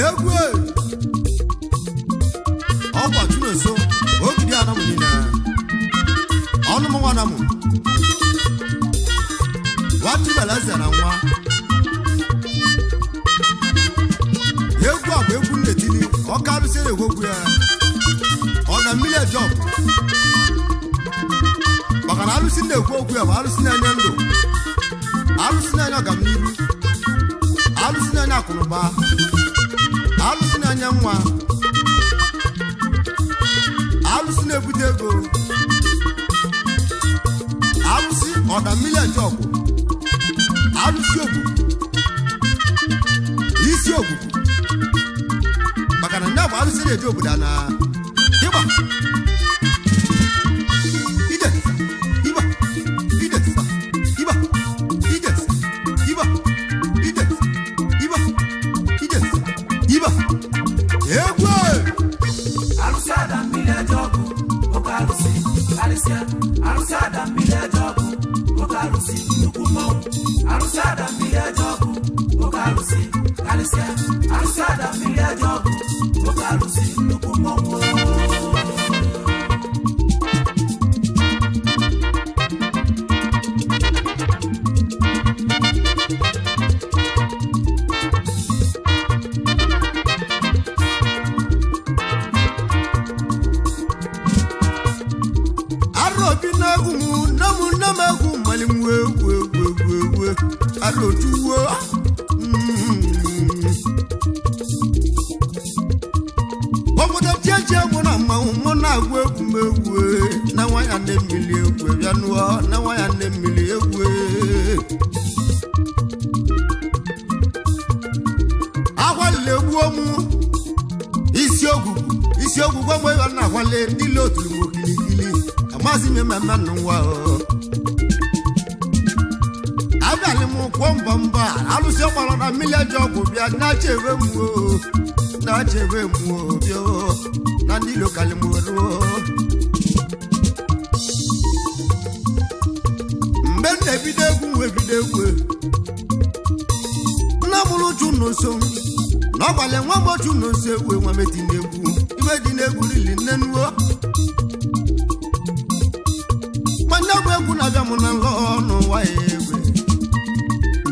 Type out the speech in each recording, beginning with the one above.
Egwu ọkwa Chinonso ogidi anamụ niile ọnụ m nwa anamụ nwachibeleze na nwa. Egwu a bụ egwu nnetili ọkarụsịrị egwogwu ya ọ na mmiri ejọpụ, maka na alụsị na-ekwu okwu ya bụ alụsị na-enye ndụ, alụsị na-enye ọganihu, alụsị na-enye akụnụba, alụsị na-enye nwa, alụsị na-ebute ego, alụsị ọda mmiri ejọpụ, alụsị ogbugbu, isi ogbugbu, maka na ndị bụ alụsị na-eji obodo na ịgba ide ịgba ide ịgba ide ịgba ide ịgba ide ịgba egwu. Alụsị ada mmiri eje ọgụ, oke alụsị karịsịa. Alụsị ada mmiri eje ọgụ, oke alụsị, nnukwu mmanwụ. Alụsị ada mmiri eje ọgụ, oke alụsị karịsịa. Alụsị ada mmiri eje ọgụ, oke alụsị, nnukwu mmanwụ. Arobi na-egwu m nne m, nne m, egwu mmali m, egwu egwu egwu egwu arotuwo. Obodo cheche mụ na mmanwụ mụ na-agụ egwu m, egwu na nwa ya nne mmiri, egwu bịa nụọ na nwa ya nne mmiri, egwu agwalila egbuo mụ isi ogwugwu, isi ogwugwu mgbe ebe na-agwale ndị ile otulu m okilikili amazi m mmemme n'ụwa o. Abịalị m kwọ mbọ mbọ a alụsị ọkpọrọ na mmiri ajọ ọgwụ bịa na-achebe m o, na-achebe m o, bịa o, na ndị ilo kalị m ruo mgbe m na-ebido egwu m wee bido egwu. Nna mụrụ uchu nọ nso na ọgbalị nwa m ochu nọ nso, egwu nwa meti n'egwu ibe dị n'egwu lili nne nuo ma nye bụ egwu na-abịa m na nlọ n'ụwa ya, egwe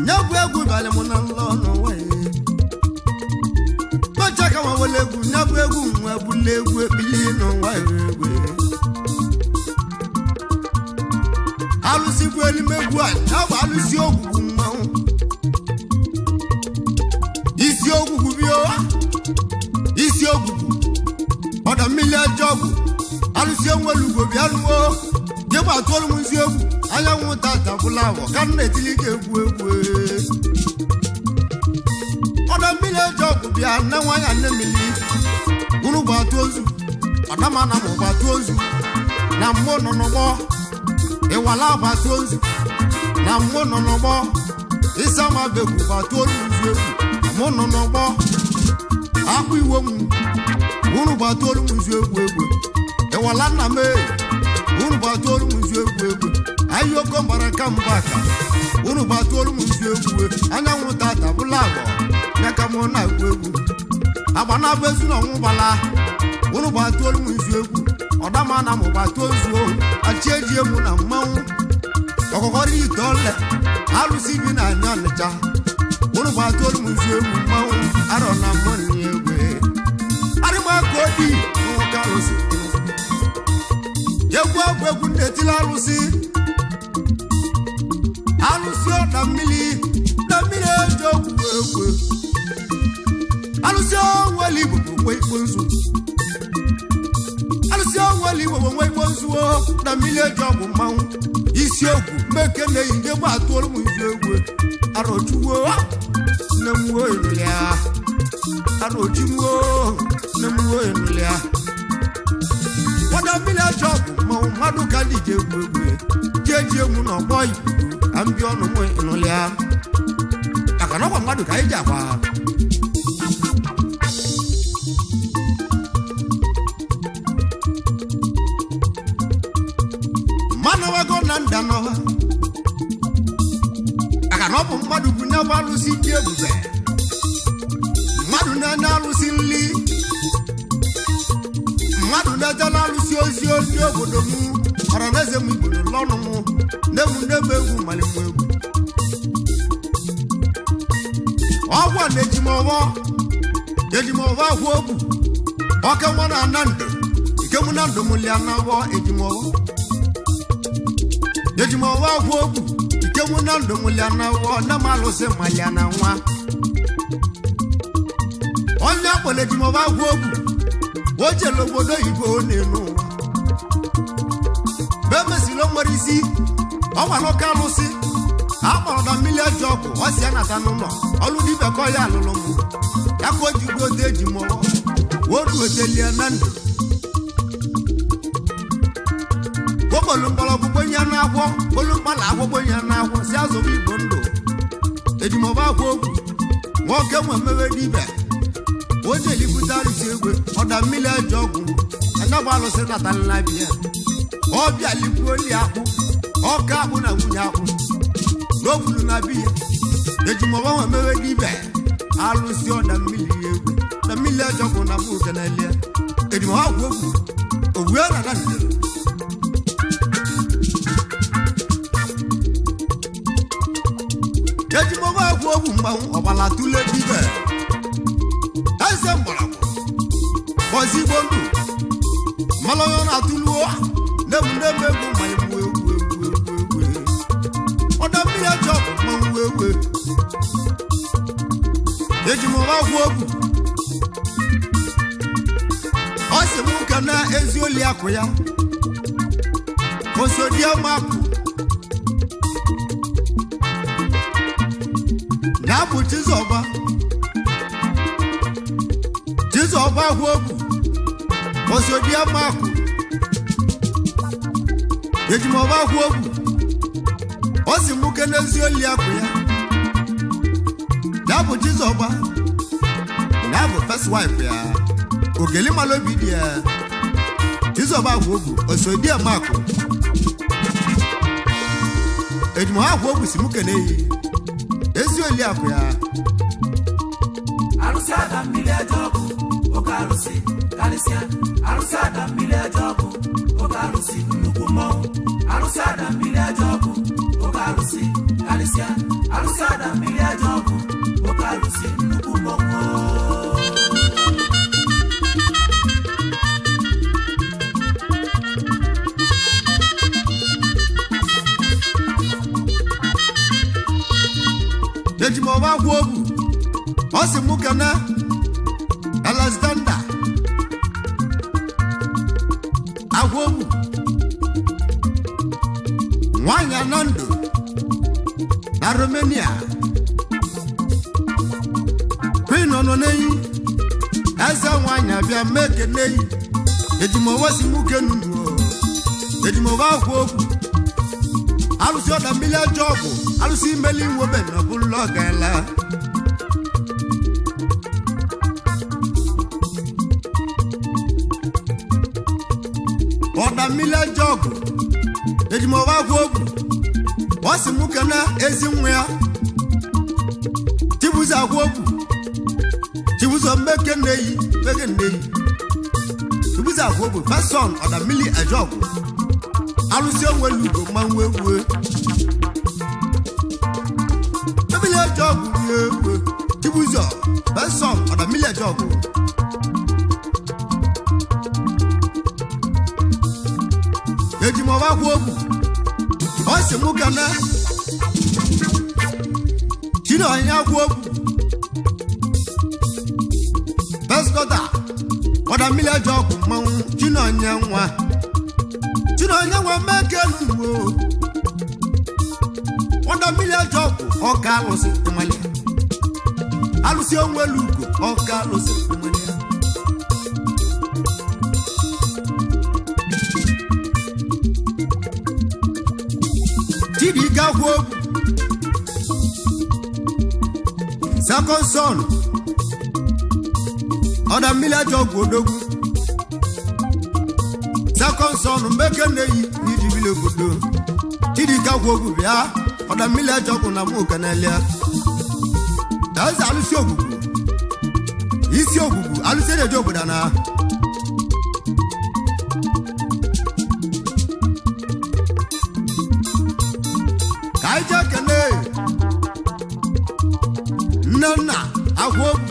nye bụ egwu bịara m na nlọ n'ụwa ya, kpacha ka nwa wele egwu nye bụ egwu nwa bụla egwu ekpili n'ụwa ya, egwe alụsị bụ elimegwu a ya bụ alụsị ogwugwu mmanwụ isi ogwugwu bịa, isi ogwugwu ọda mmiri ajọ ọgwụ, alụsị enwere ugo bịa nuo jegbe atụọlụ m nzi egwu anyanwụ tata bụla awọ ka m na-etili gị egwu egwu. Ọda mmiri ajọ ọgwụ bịa nne nwaanyị nne mmiri unu gbatu ozu ọdamana ma gbatu ozu na mmụọ nọ n'ọgbọ ịwala gbatu ozu na mmụọ nọ n'ọgbọ ịsama begwu gbatu ozu nzu egwu na mmụọ nọ n'ọgbọ akpụ iwe m unu gbatu olu m nzu egwu egwu ịwala nna m ee unu gbatu olu m nzu egwu egwu ayoko mbara ka mba ka unu gbatu olu m nzu egwu anyanwụ tata bụla agbọ ya ka mụ na-agụ egwu agba na-abụ ezu na ọnwụ gbala unu gbatu olu m nzu egwu ọdama na mụ gbatu ozu o achị eji emu na mmanwụ ọkọkọrọ ite ọlẹ alụsị bi na anya ọnịcha unu gbatu olu m nzu egwu mmanwụ arọ na mmụọ egwu arịmaka obi nwoke alụsị egwu abụ egwu na-etili alụsị, alụsị ọ na mmiri na mmiri eji ogwu egwu alụsị onwere igbo bụ nwe ikpo nzu, alụsị onwere igbo bụ nwe ikpo nzu o na mmiri eji ọgwụ mmanwụ isi ogwu mmeke na-eyi ndị gba atụọlụ m nzu egwu arọchuwo nne m wo ịnụlịa arọchiwo nne m wo ịnụlịa kwado mmiri ajọ ọgwụ mmanwụ mmadụ ka dị ji egwu egwu ji eji egwu na ọgbọ ikuku ka m bịa ọnụ m ịnụlịa maka na ọgwa mmadụ ka anyị ji agwa. Mmanụ wago na ndanọ maka na ọ bụ mmadụ bụ nye bụ alụsị dị ebube. Mmadụ na-enye alụsị nli, mmadụ na-ejela alụsị ozi ozi obodo m. Ọra na eze m Igbo n'ọnụ m na-egwu na-egwu egwu malimụ egwu. Ọgwụ a na-ejimọwọ ejimọwọ agwụ ogwu ọka nwa na ana ndo ike mụ na ndụ m lia na wọ ejimọwọ ejimọwọ agwụ ogwu ike mụ na ndụ m lia na wọ na m alụsị malia na nwa. Onye akpọrọ ejimọwọ agwụ ogwu o jere obodo oyibo na-enu ụwa mgbe emesịrị o nwere isi ọ gwara oke alụsị akpọrọ na mmiri eji ọgwụ ọ si anata n'ụlọ ọlụ dibịa kọ ya alụlụ mụ ya ka o ji gote eji mụọ oruotelie na ndụ okpolu mgbọrọgwụ gbenye na-agwọ olu mkpala agwọ gbenye na-agwọ si azụrụ Igbo ndụ. Ejimọba agwọ ogwu nwoke nwe mmewe dibịa o ji elibute arụsị egwe ọda mmiri eji ọgwụ anyagba alụsị natalila bịa ọbịa likwuoli akpụ ọka akpụ na nwunye akpụ n'ofulu na biya. Ejimọba nwe mewe dibịa alụsị ọda mmiri egwe na mmiri ejọgwụ na mụ kenelie ejimọba agwụ ogwu owue na na ndụ. Ejimọba agwụ ogwu mgbanwụ ọgbala tụle dibịa eze mgbọrọgwụ bọzi Igbo ndụ mmalụ onye na-atụluo na-egwu na-eme egwu mmanya egwu egwu egwu egwu egwu ọdọ mmiri ajọ bụ mmanwụ egwu. Ejimọba agwụ ogwu ọ sị m ka na ezi oli akụ ya osodiamakụ ya bụ Chizọba Chizọba agwụ ogwu osodiamakụ. Ejimọba agwụ ogwu ọ sị m ke n'ezi oli akụ ya ya bụ Chizọba ya bụ first wife ya ogeli malobi dị ya. Chizọba agwụ ogwu osodiamakụ. Ejimọba agwụ ogwu si m kene yi ezi oli akụ ya. Arụsị ada mmiri eje ọgụ, oke arụsị karịsịa. Arụsị ada mmiri eje ọgụ, oke arụsị nnukwu mmọnwụ. Arụsị ada mmiri eje ọgụ, oke arụsị karịsịa. Arụsị ada mmiri eje ọgụ, oke arụsị nnukwu mmọnwụ. Ejimọba agwụ ogwu ọ sị mụ kene Alexander agwụ ogwu nwanyị na ndụ na Romania Queen nọ n'enyi eze nwanyị abịa mekeneyi. Ejimọba si mụ kenunu ejimọba agwụ ogwu alụsị ọda mmiri ajọ ọgwụ alụsị imeli nwobe na ọbụla ọgala. Ọda mmiri ajọ ọgwụ ejimọba agwụ ogwu ọ sị mụ kene ezi nwa ya Chibuzo agwụ ogwu Chibuzo mmeke nneyi mmeke nneyi Chibuzo agwụ ogwu feson ọda mmiri ajọ ọgwụ alụsị onwere ugo mmanwụ egwu mmiri ajọ ọgwụ egwu Chibuzo feson ọda mmiri ajọ ọgwụ. Ejimọba agwụ ogwu ọ sị mụ kana Chinonye agwụ ogwu peskọta ọda mmiri ajọ ọgwụ mmanwụ Chinonye nwa Chinonye nwa mmekenuwo ọda mmiri ajọ ọgwụ ọka alụsị ịmalị alụsị onwelu ugo ọka alụsị ịmalị. Chidike agwụ ogwu second son ọda mmiri ajọ ọgwụ odogwu second son mmeke na-eyi n'iji bili obodo. Chidike agwụ ogwu bịa ọda mmiri ajọ ọgwụ na mụ kenelia eze alụsị ogwugwu. Isi ogwugwu alụsị eji obodo na ka anyị jee kene nne nna agwa ogwu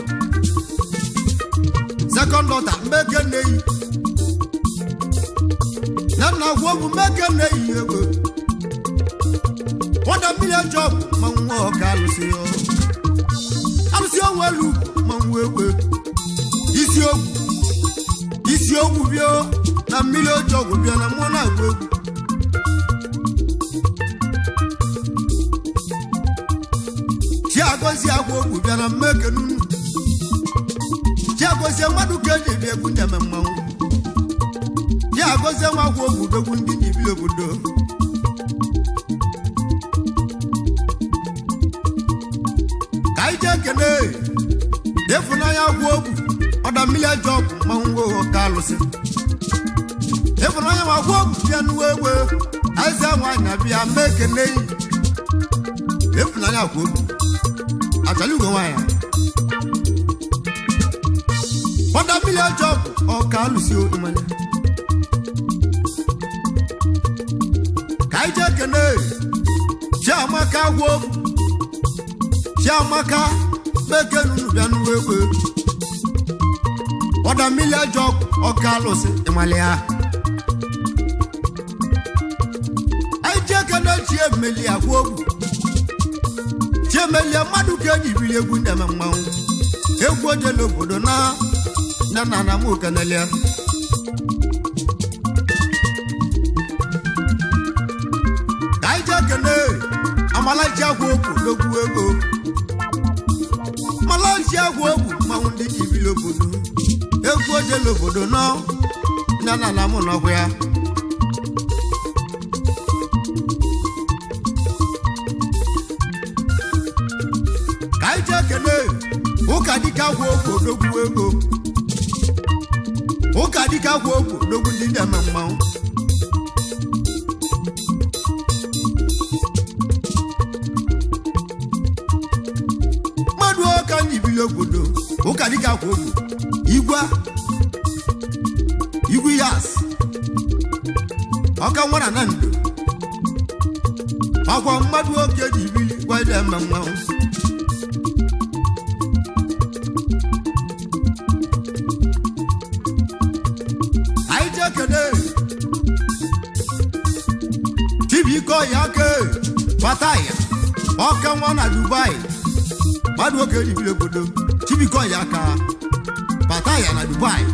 second daughter mmeke nneyi, nne nna agwa ogwu mmeke nneyi ego nwata mmiri eji ọgwụ mmanwụ ọka alụsị ya alụsị onwelu mmanwụ egwe isi ogwu isi ogwu bịa na mmiri oji ọgwụ bịa na mmụọ na-agba egwu. Chiagozie agwa ogwu bịa na mmeke nunu. Chiagozie mmadụ ka eji ebi egwu ndị eme mmanwụ. Chiagozie nwa agwa ogwu dogwu ndị njibi obodo. Ka anyị jee kene ịfụnanya agwa ogwu ọda mmiri eji ọgwụ mmanwụ ọka alụsị. Ịfụnanya nwa agwa ogwu bịa nuwe egwe eze nwaanyị abịa mee kene yi. Ịfụnanya agwa ogwu achala ugo nwaanyị ọda mmiri eji ọgwụ ọka alụsị imele. Ka anyị jee kene Chiamaka agwa ogwu Chiamaka mekenunu bịa nuwe egwe ọda mmiri eji ọgwụ ọka alụsị ịmalị ya. Anyị jee kene Chiemeli agwa ogwu Chiemelie mmadụ ka eji biri egwu ndị eme mmanwụ egwu ojele obodo na nne na nna m kenelie. Ka anyị jee kene Amalachi agwa ogwu dogwu ego Amalachi agwa ogwu mmanwụ ndị ji biri obodo egwu ojele obodo na nne na nna m nọkwa ya. Ka anyị jee kene ụka dike agwa ogwu odogwu ego ụka dike agwa ogwu odogwu ndị na-eme mmanwụ. Mmadụ ọka nyibili obodo ụka dike agwa ogwu igwe igwe yas ọka nwara na ndo ọkwa mmadụ oke ji bili gwa ndị eme mmanwụ. Anyị jee kene Chibuike ọya ke Fataya ọka nwa na Dubai mmadụ oke ribiri obodo Chibuike ọya ka Fataya na Dubai.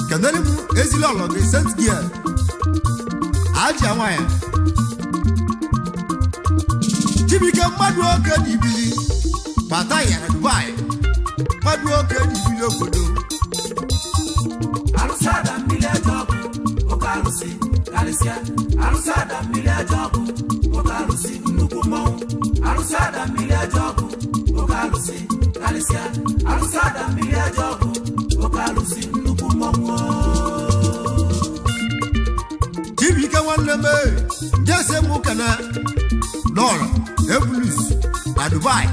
Kenere m ezili ọlọ gị St. Giel ajia nwanyị Chibuike mmadụ oke ribiri Fataya na Dubai mmadụ oke ribiri obodo. Alụsị ada mmiri eje ọgwụ, oke alụsị karịsịa. Alụsị ada mmiri eje ọgwụ, oke alụsị nnukwu mmọnwụ. Alụsị ada mmiri eje ọgwụ, oke alụsị karịsịa. Alụsị ada mmiri eje ọgwụ, oke alụsị nnukwu mmọnwụ. Chibuike nwanne m jese m kene dọla ebulus na Dubai.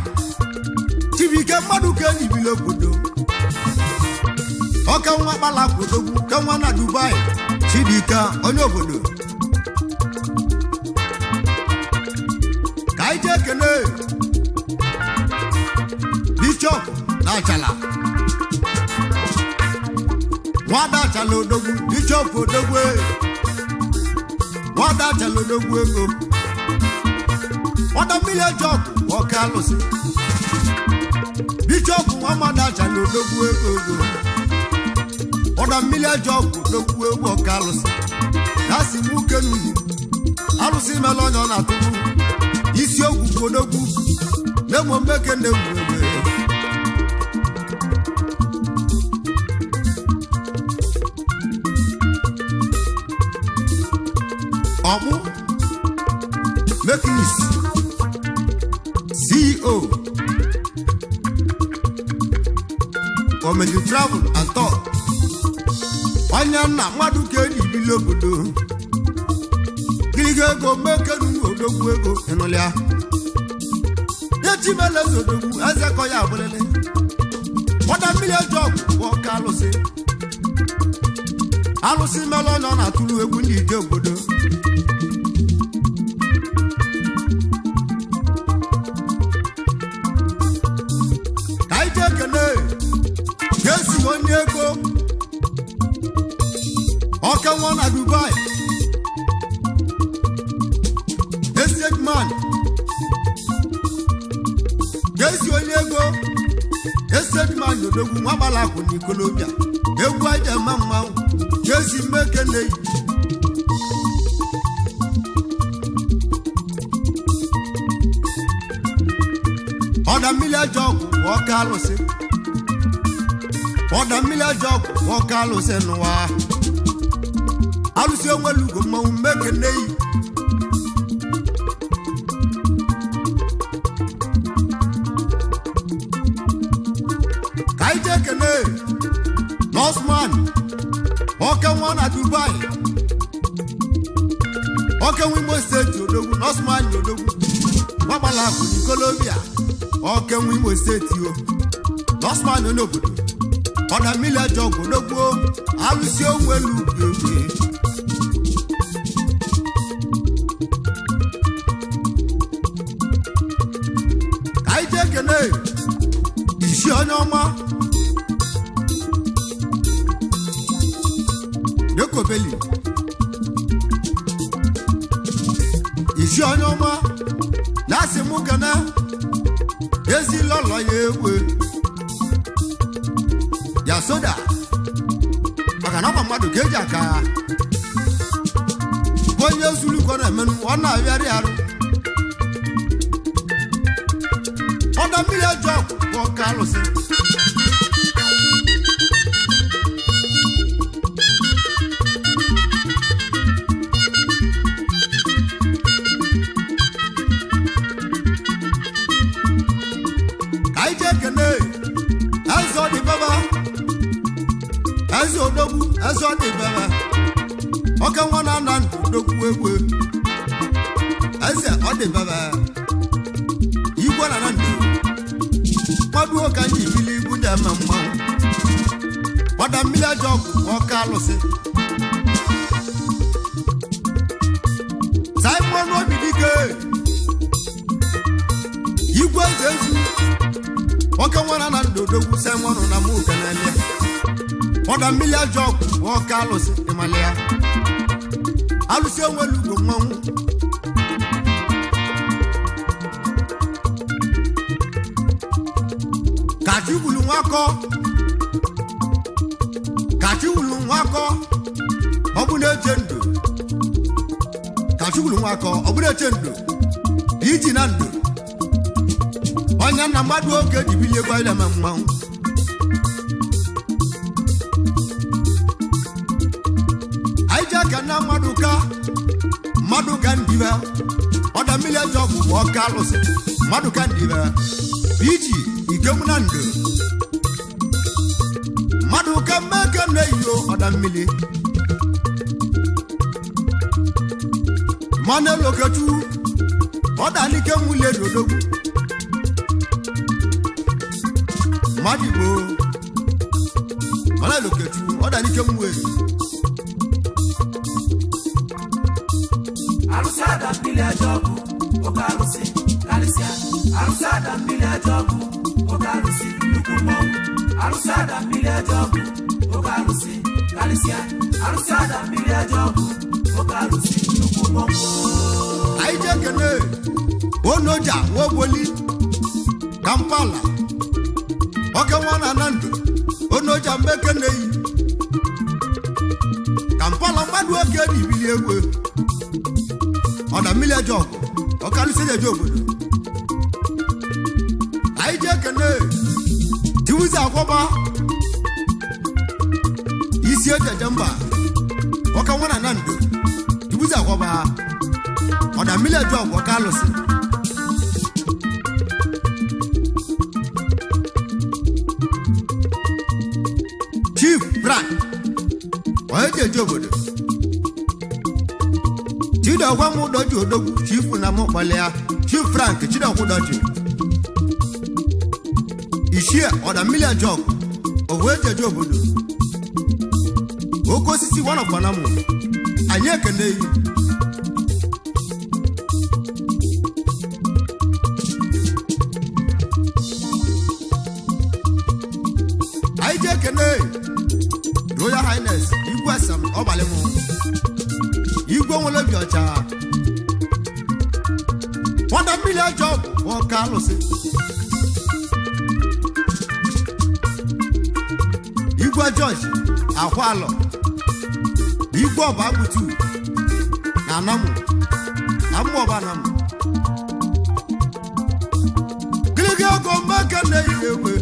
Chibuike mmadụ ka enyibili obodo ọka nwa kpala odogwu ka nwa na Dubai. Chibuike onye obodo ka anyị jee kene Bishọp na Achala nwada Achala odogwu Bishọp odogwu nwada Achala odogwu ego nwada mmiri eji ọgụ ọka alụsị Bishọp nwa mmadụ Achala odogwu ego ego ọda mmiri eji ọgụ odogwu egwu ọka alụsị na si m uke n'ugwu alụsị mela ọnya ọ na-atụgbu isi ogwu odogwu na-emo mmeke na-egwu egwu. Ọkpụ Meknis CEO Comedy Travel and Tour onye nna mmadụ ka eji bili obodo gịlịga ego mekenu odogwu ego ịnụlịa. Chimele zodogwu eze kọ ya abụlele. Ọda mmiri eji ọgwụ bụ ọka alụsị. Alụsị melụ ọnya na-atụrụ egwu ndị ide obodo. Ka anyị jee kene ka esi onye ego ọka nwa na Dubai, estate man ka esi onye ego, estate man odogwu nwa gbara akwụ n'ikolobịa egwu aja ema mmanwụ ka esi mmekene yi. Ọda mmiri ajọ ọgwụ bụ ọka alụsị. Ọda mmiri ajọ ọgwụ bụ ọka alụsị n'ụwa. Alụsị onwere ugo mmanwụ mmekene yi. Ka anyị jee kene Nọsman ọka nwa na Dubai, ọka nwa Imo Steeti odogwu. Nọsman odogwu nwagbala akụ n'ikolobịa, ọka nwa Imo Steeti o Nọsman onye obodo ọda mmiri ajọ ọgwụ odogwu alụsị onwelu ugwu. Ka anyị jee kene isi onye ọma dekobeli isi onye ọma na-asị mụ gana ezi lọlọ ya egwe ya soda, maka na ọgba mmadụ ka eji aka onye zuru ka ọ na-emenụ ọ na-abịarị arụ. Ọda mmiri ajọ bụ ọka alụsị. Ka anyị jee kene eze ọ dị baba, eze odogwu, eze ọ dị baba, ọka nwa na ana ndụ odogwu egwe eze ọ dị baba igwe na na ndụ kwaduo ka anyị ibili igwu dị ama mmanwụ. Ọda mmiri ajọ ọgwụ bụ ọka alụsị. Simon Obidike igwe eze ezu nwoke nwere na ndụ odogwu. Simon na mụ kenele ọda mmiri ajọ ọgwụ bụ ọka alụsị. Ịmalị ya alụsị onwere ugbo mmanwụ. Kachi wulu nwakọ, kachi wulu nwakọ, ọ bụ na-eche ndụ. Kachi wulu nwakọ, ọ bụ na-eche ndụ iji na ndụ onye nna mmadụ oge ji bilie gwa ile ma mmanwụ. Anyị ji aka na mmadụ ka mmadụ ka ndibe ọda mmiri ajọ ọgwụ bụ ọka alụsị mmadụ ka ndibe iji ikem na ndụ mmadụ ka mmeke na-eyo ọda mmiri mmanụ eloketu ọda n'ike nwule n'odogwu mmadụ igbo mmanụ eloketu ọda n'ike nwule. Alụsị ada mmiri ajọ ọgwụ, oke alụsị karịsịa. Alụsị ada mmiri ajọ ọgwụ, oke alụsị nnukwu mmọnwụ. Alụsị ada mmiri ajọ ọgwụ, oke alụsị karịsịa. Alụsị ada mmiri ajọ ọgwụ, oke alụsị nnukwu mmọnwụ. Anyị jee kene onoja nwogboli Kampala oke nwa na na ndụ onoja mbekeneyi Kampala mmadụ oge dị ibili egwu ọda mmiri eje ọgụ ọkalụsị eje obodo. Anyị jee kene tiwuzi akwọba isi ejeje mba ọka nwa na na ndụ tiwuzi akwọba ọ̀dà mílẹ̀ ju ọ̀pọ̀ ká lọ sí. Chief Brad onye ji eje obodo Chidokwa m ụdọji odogwu chief na m kpọlịa Chief Frank Chidokwa ụdọji. Ichie ọda mmiri ajọgụ owu ejeje obodo oke osisi wanọkwanamụ anyị ekene yi. Anyị ji ekene Royal Highness Igwe Sam Ọbalịmụ, Igwe nwere obi ọcha, nwata mmiri ajọ bụ ọka alụsị. Igwe George Akwalọ, Igwe ọba agbutu na anamụ na mmụọ ọba anamụ gịlịgị ego mmeke na-eyi egbe.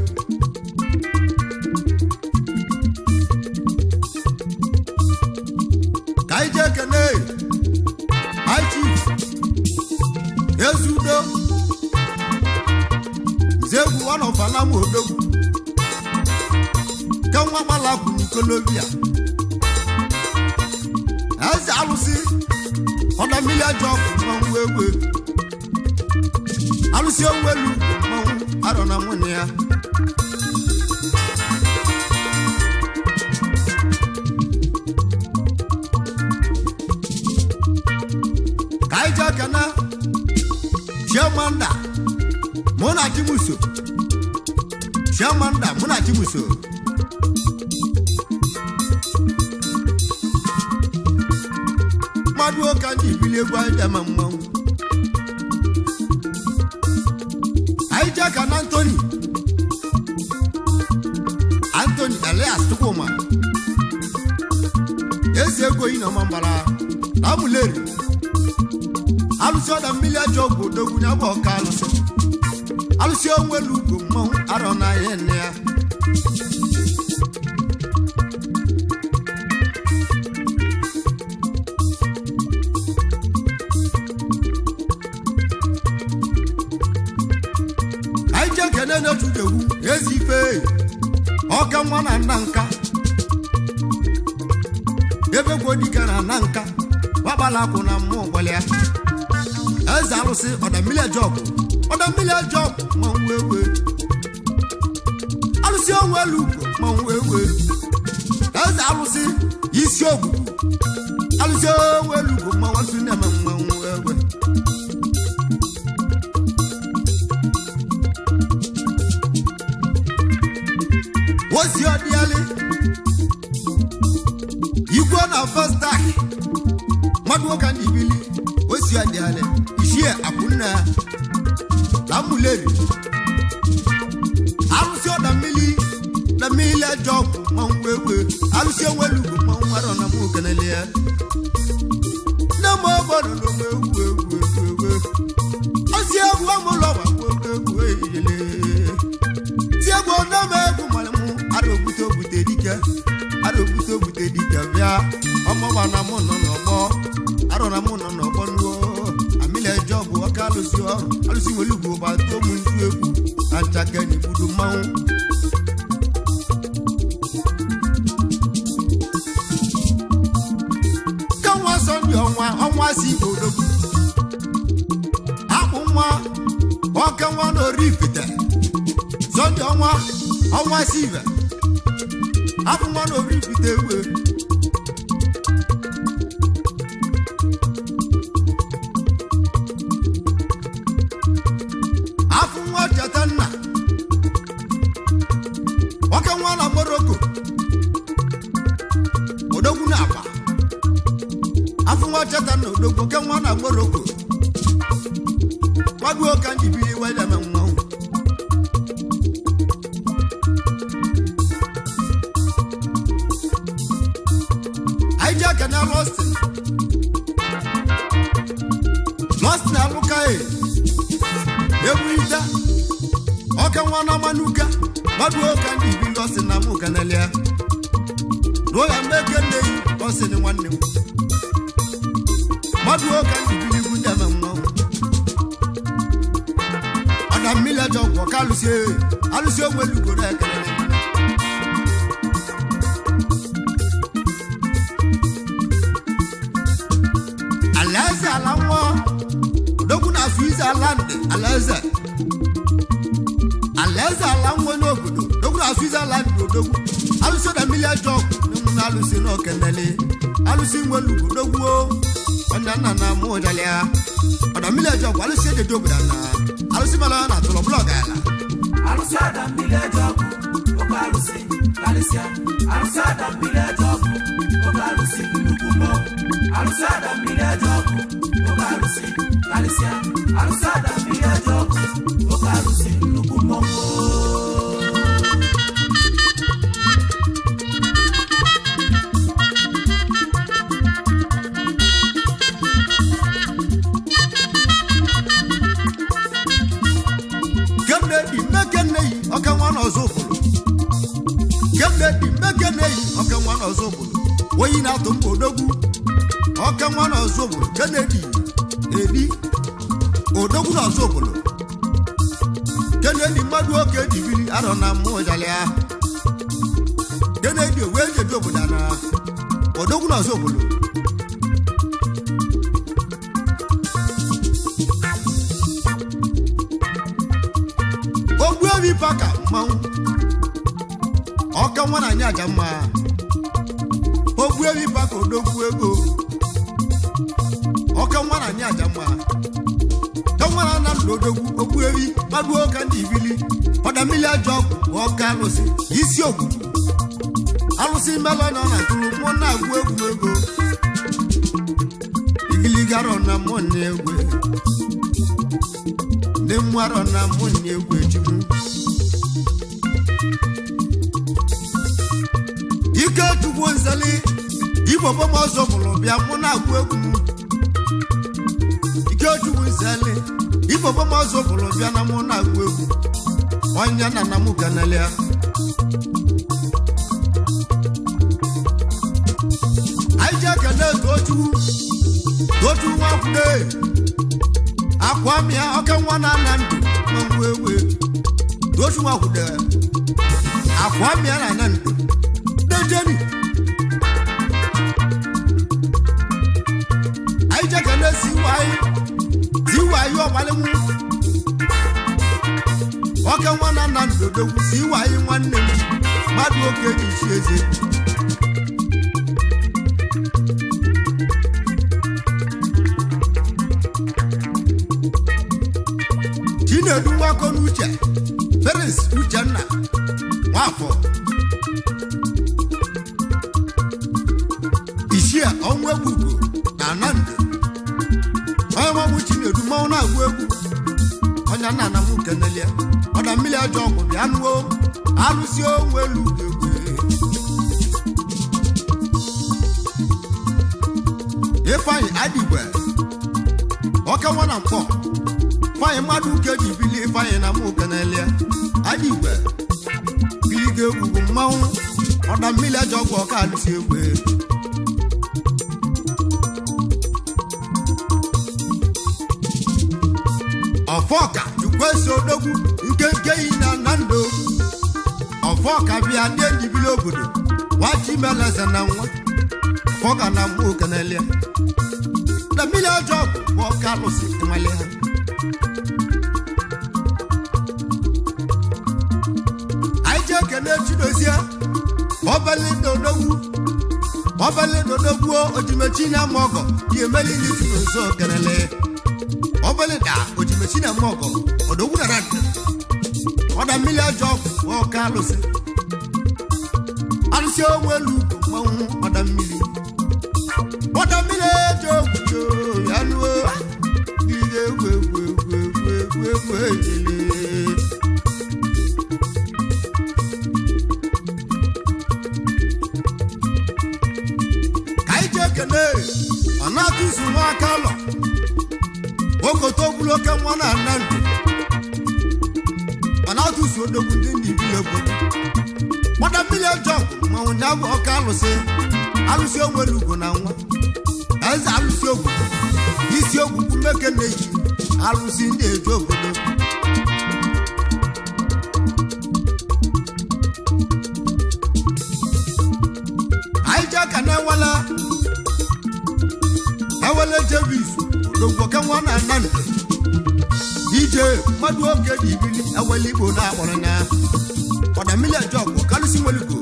Ka anyị jee kene High Chief Ezudo Nzegwu ọnọfanamụ odogwu ke nwa gbalapụ n'ikolobia eze alụsị ọda mmiri ajọ ọkụ mmanwụ egbe alụsị onwelu mmanwụ arọ na nwunye ya. Ka anyị jee kene Chiamanda mụ na Chimuso, Chiamanda mụ na Chimuso. Mmadụ ụka ndị ibili egwu anyị bịa ma mmanwụ. Anyị jee ka na Anthony, Anthony Elias Chukwuma ezi ego yi na ọmambara na amụleri alụsị ọda mmiri ajọ ọgwụ odogwu ya bụ ọka alụsị alụsị onwelu ugwu mmanwụ arọ na ihe nne ya. Anyị jee kene n'otu degwu ezi ife ọka nwa na nna nka ebe gwo dike na nna nka gbagbala akwụ na mmụọ gwalịa eze alụsị ọda mmiri ajọgụ ọda mmiri ajọgụ mmanwụ ewe alụsị onwe elu ugo mmanwụ ewe eze alụsị isi ogwugwu alụsị onwe elu ugo mmanwụ alụsị na-eme mmanwụ ewe. Ozi ọdịalị igwe na fastak mmadụ nwoke ndị ibili ozi ọdịalị ichie akwụnna na mmuleri alụsị ọda mmiri na mmiri ajọ ọgwụ mmanwụ ewe alụsị onwelu ugwu mmanwụ arọ na mụ kenele ya nne m ọgbọrọ na ome egwu egwu egwu egwu ozi egwu ọmụlọ gbagwo egwu eyile ti egwu ọdọm egwu mara mụ ara ogbute ogbute dike ara ogbute ogbute dike bịa ọmọgba na mụ nọ n'ọgbọ arọ na mụ nọ n'ọgbọ nuo amịla ejọ bụ ọka alụsị ọrụ alụsị nwere ugwu gbata ụmụ nzu egwu na nchake na igbudu mmanwụ. Ka nwa sọnde ọnwa ọnwa si igbo odogwu akpụ nwa ọka nwa na ori ifite sọnde ọnwa ọnwa si ibe akpụ nwa na ori ifite ewe. Afụ nwa cheta nna ọka nwa na Morocco odogwu na akpa afụ nwa cheta nna odogwu oke nwa na Morocco gbaduo ka ndị biri wedeme mmanwụ. Anyị ji ekene Lọstin Lọstin alụka e egwurita ọka nwa na manuka gbaduo ka ndị biri Lọstin na mụ kenelia ruo ya mmeke nne yi Lọstin nwanne m gbaduo ka ndị biri igwu ndị eme mmanwụ ọda mmiri ajọ ọgwụ ọka alụsị alụsị onwe lugoro ekelele. Alaeze ala nwa odogwu na Switzerland alaeze alaeze ala nwa onye Switzerland odogwu alụsị ọda mmiri ajọ ọgwụ na alụsị na okenele alụsị nwelu odogwu ọnya nna na mụ ụjalịa ọda mmiri ajọ ọgwụ alụsị ejeje obodo na alụsị mara na atụrụ ọbụla ọgala. Alụsị ada mmiri eje ọgwụ, oke alụsị karịsịa. Alụsị ada mmiri eje ọgwụ, oke alụsị, nnukwu mmọnwụ. Alụsị ada mmiri eje ọgwụ, oke alụsị karịsịa. Alụsị ada mmiri eje ọgwụ, oke alụsị, nnukwu mmọnwụ. Kennedy mmekeneyi ọka nwa n'ọzọ ụbụrụ. Kennedy mmekeneyi ọka nwa n'ọzọ ụbụrụ, oyi na-atụ mkpa odogwu ọka nwa n'ọzọ ụbụrụ. Kennedy edi odogwu n'ọzọ ụbụrụ. Kennedy mmadụ oke jibiri arọ na mmụọ jalịa. Kennedy wee jedu obodo na odogwu n'ọzọ ụbụrụ. Ogbuebi paka mmanwụ ọka nwa na anya aja mma. Ogbuebi paka odogwu ego ọka nwa na anya aja mma ka nwa na ana ndụ odogwu ogbuebi mmadụ ọka ndị ibili ọda mmiri ajọ ọgwụ ọka alụsị isi ogwugwu alụsị melọ nọ na tụrụ mụọ na-agwụ egwu ego igiligarọ na mmụọ na-egwe ndị mmarọ na mụ na-egwu ejigbu ike chukwu nzeli igbo bọmọzọ bụrụ bịa mụ na-agụ egwu m. Ike chukwu nzeli igbo bọmọzọ bụrụ bịa na mụ na-agụ egwu onye na na mụ ganelia. Anyị ji ekele tochukwu, tochukwu nwakwude akwa mịa ọka nwa na ana ndụ mmanwụ ewe. Tochukwu nwakwude akwa mịa na ana ndụ dejeni. Anyị ji ekele siwayi siwayi ọgbalịmụ ọka nwa na ana ndụ dogwu siwayi nwanne m mmadụ oke ji chi eze. Chinedu nwakọ n'uche Prince Uchenna Nwafọ Ichie ọnwụ egwu Ugo na Anandụ onye nwanwụ Chinedu mmanwụ na-agụ egwu onye nna na m kenelie ọda mmiri ajọ ọgwụ bịa nụo alụsị onwe elu egwe. Ifeanyị Adigwe ọka nwa na mkpọ Ifeanyị mmadụ uke ji bili Ifeanyị na mụ kenelie Adigwe giliga egwu bụ mmanwụ ọda mmiri ajọ ọgwụ ọka alụsị egwe. Ọfọka chukwuese odogwu nkenke yi na nando ọfọka bịa ndị ejibili obodo nwachimeleze na nwa ọfọka na mụ kenelie na mmiri ajọ ọgwụ bụ ọka alụsị nwale ha. Anyị ji ekene Chidozie obele ndodogwu obele ndodogwu ojimechi na ama ọgọ ya emelili Chidozie okenele obele da ojimechi na ama ọgọ odogwu na rand ọda mmiri ajọ ọgwụ bụ ọka alụsị alụsị onwe elu ugo mmanwụ ọda mmiri ọda mmiri eji ogwujo ya nuo gide egwu egwu egwu egwu egwu egwu ejele. Ka anyị ji ekene ọ na-atụzu nwa aka ụlọ okoto gburu oke nwa na ana ndụ ọ na-atụzu odogwu ndị ndị ibili obodo gbada mmiri ọjọọ mmanwụ ya bụ ọka alụsị alụsị onwere ugo na nwa eze alụsị ogwu isi ogwugwu mmeke na-eji alụsị ndị eji obodo. Anyị ji aka na-ewele ewele jevis odogwu oke nwa na ana ndụ ije. Ije mmadụ oge dị ibili ewele igbo na-akpọrọ na ọda mmiri eje ọgwụ kalụsi nwelugo.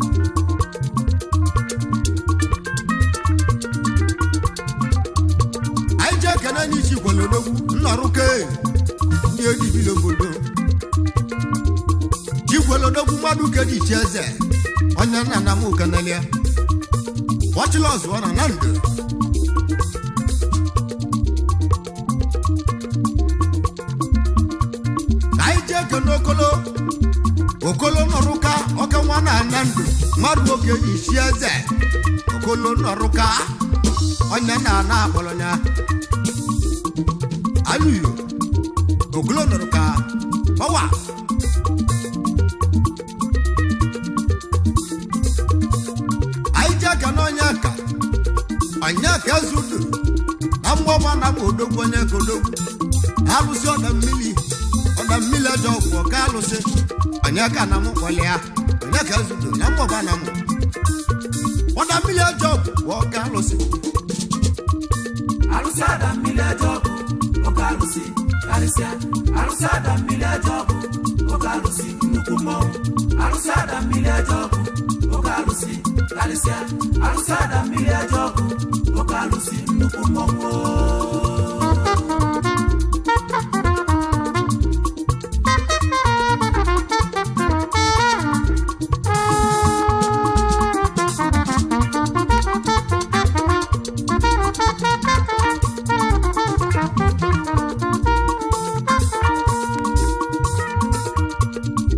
Anyị jee kene n'iji gwelodogwu nnọrụke ndị edibili obodo jigwelodogwu mmadụ ke dị iche eze onye nna nna m kenelia ọchịla ọzụọ na na ndụ. Anyị jee kene okolo okolo nọrụka oke nwa na ana ndụ mmadụ nwoke isi eze okolo nọrụka onye na-ana akpọrọ ya alụyo okolo nọrụka ọwa. Anyị jee kene onye ka onye ka ezudu na mgbọgba na m odogwu onye ka odogwu alụsị ọda mmiri ọda mmiri ọjọ ọgwụ ọka alụsị onye ka na m kwalịa onye ka ezudo na mgbọgba na m ọda mmiri ọjọ ọgwụ ọka alụsị. Alụsị ada mmiri ajọ ọgwụ, oke alụsị karịsịa. Alụsị ada mmiri ajọ ọgwụ, oke alụsị nnukwu mmọnwụ. Alụsị ada mmiri ajọ ọgwụ, oke alụsị karịsịa. Alụsị ada mmiri ajọ ọgwụ, oke alụsị nnukwu mmọnwụ.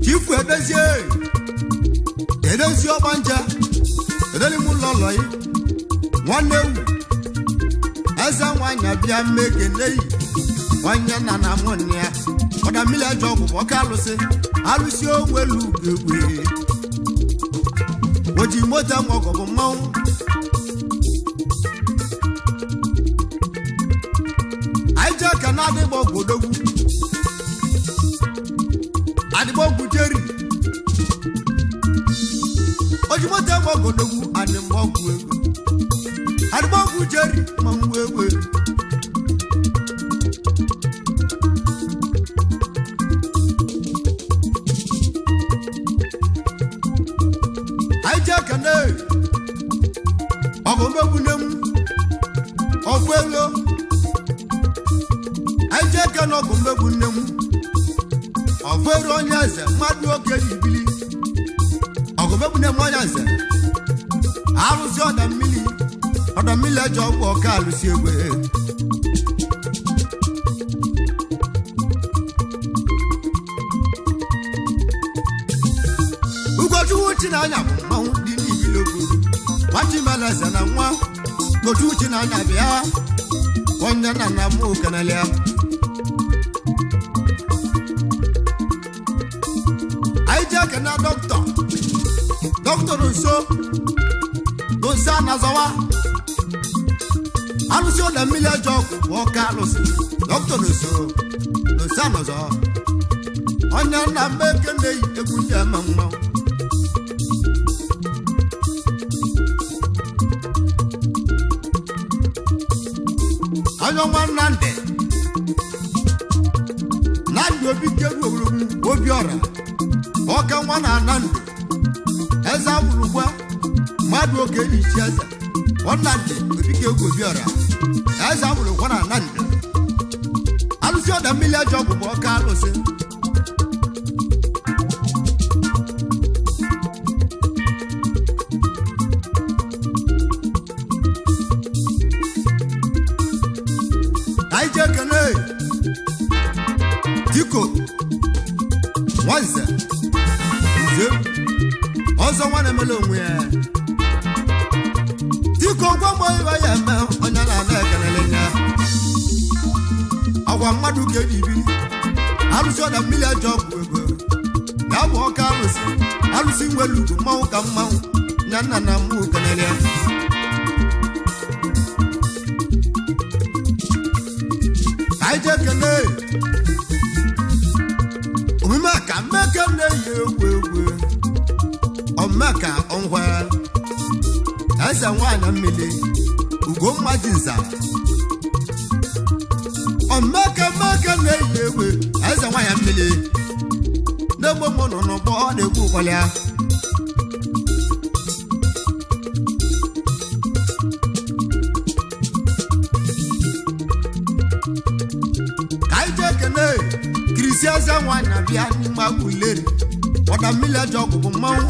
Chifu edezie edezie ọgbanje edeli m ụlọ ụlọ yi nwanne ewu eze nwanyị abịa mmekene yi nwanne nna na mụ nne ya ọda mmiri ajọ ọgwụ bụ ọka alụsị alụsị onwelu ugegbe oji moto nwa ọgọ bụ mmanwụ. Anyị jee ka na adịgba ọgwụ odogwu adịgbọgwụ jeri ojimoto egbe ọgọdogwu adịmgbọgwụ ego adịgbọgwụ jeri mmanwụ egbe. Anyị jee kene ọgụmegbu nne m ọgwụ elo. Anyị jee kene ọgụmegbu nne m ọvọrụ onye eze mmadụ oge n'ibili ọgụmegbu nne m onye eze alụsị ọda mmiri ọda mmiri eji ọgwụ ọka alụsị egwe. Ugochukwu Chinanya bụ mmanwụ dị n'ibili obodo nwachimela eze na nwa Ugochukwu Chinanya bịa onye nna nna m okenelia. Anyị jee kene dọkịta dọkịta nso nso anazọwa alụsị ọda mmiri ajọ ọgwụ bụ ọka alụsị dọkịta nso nso anazọ onye nna m ekene yi egwu ndị ama mmanwụ. Onye ọnwa Nnamdị Nnamdị Obi keru ogologo obi ọra ọka nwa na anandụ eze awụrụgwa mmadụ oge n'ichi eze ọnnandị obike egwu obiọra eze awụrụgwa na anandụ alụsị ọda mmiri ajọ ọgwụ bụ ọka alụsị. Anyị jee kene diko nwanze nze ọzọ nwa na-emela onwe ya diko gwa m ibe ya eme onye na-ana ekelele ya ọgwa mmadụ ka eji biri alụsị ọda mmiri ajọ ọgwụ ego ya bụ ọka alụsị alụsị nwere ugwu mmanwụ ka mmanwụ na nna na mmụ kelele ya. Anyị jee kele omume ka mmeke na-eyi egwu egwu omume ka ngwa eze nwanyị mmiri Ugomma ji nza omeke mmeke na-eyi egwu eze. n'ọgbọ na-egwu ụkwalịa. Ka anyị jee kene kirisi eze nwanyị na-abịa n'ime agwụleri ọda mmiri ajọ ọgwụ bụ mmanwụ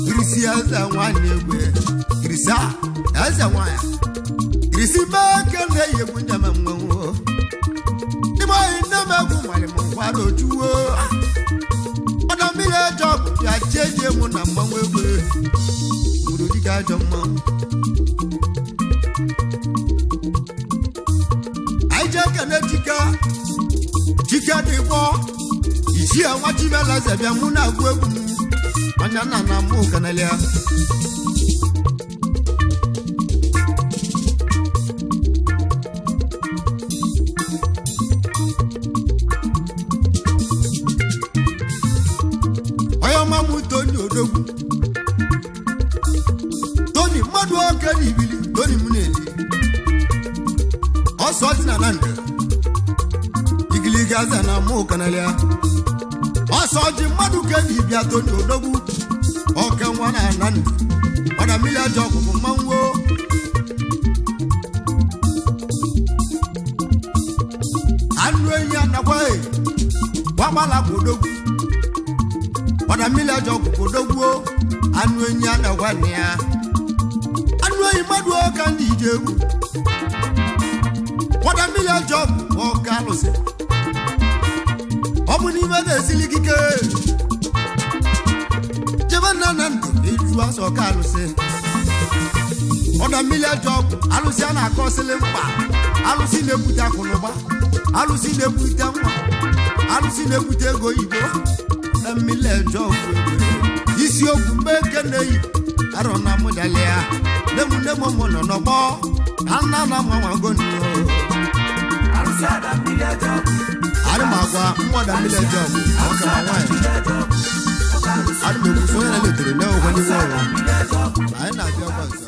kirisi eze nwanyị egwe kirisi a eze nwanyị kirisi mee kene yi egwu njem mmanwụ n'ime oyi nne m egwu nwere m nkwado chuwo ọda mmiri ajọ ọgwụ bịa chie mụ na mmanwụ egwe gburu dịka ajọ mmanwụ. Anyị jee kene chike chike dị gbọ ichie nwa chibeleze bịa mụ na-agụ egwu m onye nna na mụ kenelia. Onye ọma mụ Tony Odogwu Tony mmadụ oke na ibili Tony m na-eli ọsọ dị na nandị igiliga aza na mụ kenelia. Ọsọ ji mmadụ ke na ibia Tony Odogwu oke nwa na anandị ọda mmiri ajọ ọgwụgwụ mmanwụ o. Anụ enyi anakwa e gbagbala bụ odogwu ọda mmiri ajọ ọgwụgwụ odogwu o. Anụ enyi anakwa nne ya anụ enyi mmadụ ọka ndị ije egwu ọda mmiri ajọ ọgwụ ọka alụsị ọ bụ n'ime na-esili gị ike jebe nna na ndụ eju asọ ọka alụsị ọda mmiri ajọ ọgwụ alụsị a na-akọsịlị mkpa alụsị na-ebute akụnụba alụsị na-ebute nwa alụsị na-ebute ego oyibo na mmiri ajọ ọgwụ egbe isiokwu mgbe eke na-eyi arọ na mụdalia nne m nne m mụ nọ n'ọgbọ na nna na mmanwago nno. Arụsị ada mmiri eje ọgwụ. Adị m agwa mmụọda mmiri eje ọgwụ nwoke ma nwaanyị. Mmiri eje ọgwụ. Oke alụsị. Adị m ekwusi onye na-eletere na-enwekwa n'iwe ọrụ Mmiri eje ọgwụ. anyị na-abịa ọgwa ọzọ.